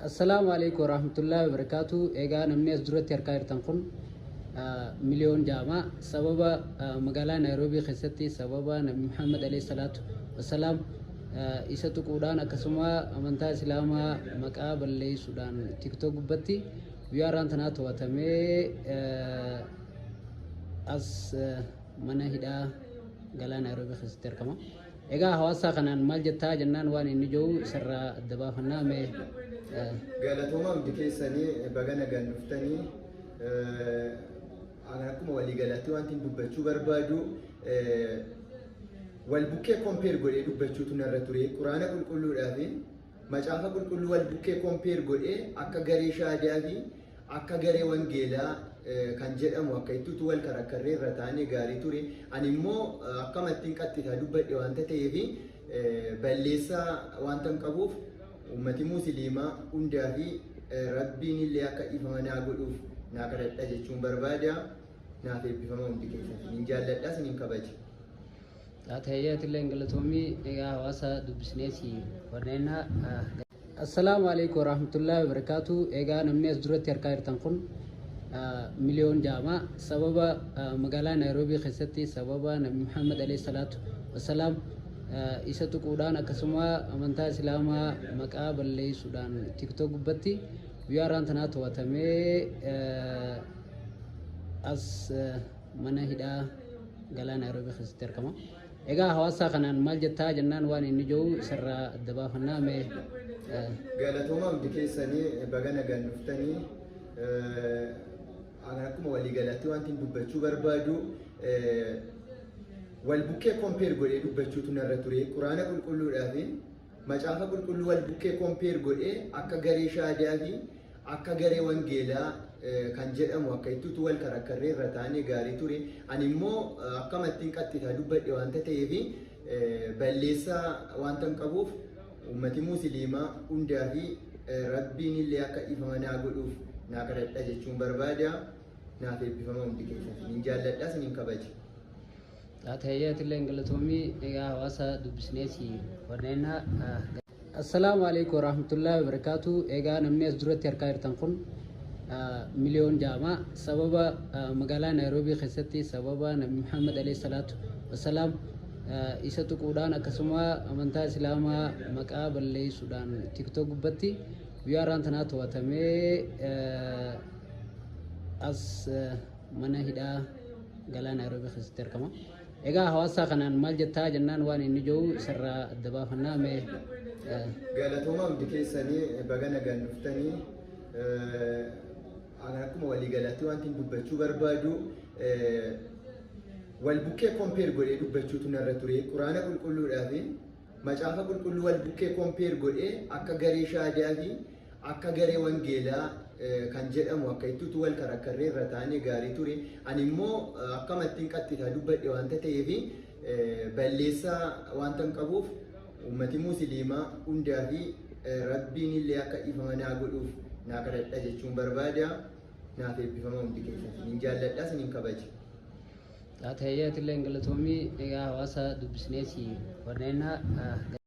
Assalaamu alaikum warahmatullahi wabarakatuh. Egaa namni as duratti harkaa jirtan kun miliyoon jaama sababa magaalaa Naayiroobii keessatti sababa Nabi Muhammad alayhi salaatu wassalaam isa tuquudhaan akkasuma amantaa Islaamaa maqaa balleessuudhaan TikTok gubbatti guyyaa har'aan tanaa to'atamee as mana hidhaa galaa Naayiroobii keessatti argama. Egaa hawaasaa kanaan maal jettaa jennaan waan inni jiru isarraa adda baafannaa mee. Galatooma hundi keessanii, baga nagaan dhuftanii. Akkuma waliigalaatti wanti dubbachuu barbaadu, wal bukkee compare godhee dubbachuutu narra ture. Quraana qulqulluudhaa fi macaafa qulqulluu wal bukkee compare godhee akka garee shaadaa fi akka garee wangeelaa kan jedhamu akka ittuutu wal karakkarree irra taane gaarii ture. Ani immoo akkamattiin qaxxitaa dubbadhe wanta ta'eef, balleessaa wanta hin qabuuf, ummati musliimaa hundaa fi rabbiin illee akka dhiifama naa godhuuf naa kadhadha jechuun barbaada. Naaf eebbifama hundi keessan. Isinin jaalladha, isinin kabaja. Taayyaatiillee galatoomii. Egaa hawaasa dubbisneeti warreen. Assalaamu alaikum warahmatullahi wabarakatuh. Egaa namni as duratti harkaa jirtan kun miliyoon jaama sababa magaalaa Naayiroobii keessatti sababa Nabi Muhammad alayhi salaatu wassalaam isa tuquudhaan akkasuma amantaa Islaamaa maqaa balleessuudhaan TikTok gubbatti guyyaa har'aan tanaa to'atamee as mana hidhaa galaa Naayiroobii keessatti argama. Egaa hawaasaa kanaan maal jettaa jennaan waan inni jiru isarraa adda baafannaa mee. Galatooma hundi keessanii, baga nagaan dhuftanii. Akkuma waliigalaatti wanti dubbachuu barbaadu, wal bukkee compare godhee dubbachuutu narra ture. Quraana qulqulluudhaa fi macaafa qulqulluu wal bukkee compare godhee akka garee shaadaa fi akka garee wangeelaa kan jedhamu akka ittuutu wal karakkarree irra taane gaarii ture. Ani immoo akkamattiin qaxxitaa dubbadhe wanta ta'eef, balleessaa wanta hin qabuuf, ummati musliimaa hundaa fi rabbiin illee akka dhiifama naa godhuuf naa kadhadha jechuun barbaada. Naaf eebbifama hundi keessan. Isinin jaalladha, isinin kabaja. Taayyaatiillee galatoomii. Egaa hawaasa dubbisneeti warreen. Assalaamu alaikum warahmatullahi wabarakatuh. Egaa namni as duratti harkaa jirtan kun miliyoon jaama sababa magaalaa Naayiroobii keessatti sababa Nabi Muhammad alayhi salaatu wassalaam isa tuquudhaan akkasuma amantaa Islaamaa maqaa balleessuudhaan TikTok gubbatti guyyaa har'aan tanaa to'atamee as mana hidhaa galaa Naayiroobii keessatti argama. Egaa hawaasaa kanaan maal jettaa jennaan waan inni jiru isarraa adda baafannaa mee. Galatooma hundi keessanii, baga nagaan dhuftanii. Akkuma waliigalaatti wanti dubbachuu barbaadu, wal bukkee compare godhee dubbachuutu narra ture. Quraana qulqulluudhaa fi macaafa qulqulluu wal bukkee compare godhee akka garee shaadaa fi akka garee wangeelaa kan jedhamu akka ittuutu wal karakkarree irra taane gaarii ture. Ani immoo akkamattiin qaxxitaa dubbadhe wanta ta'eef, balleessaa wanta hin qabuuf, ummati musliimaa hundaa fi rabbiin illee akka dhiifama naa godhuuf naa kadhadha jechuun barbaada. Naaf eebbifama hundi keessan. Isinin jaalladha, isinin kabaja. Taayyaatiillee galatoomii. Egaa hawaasa dubbisneeti warreen.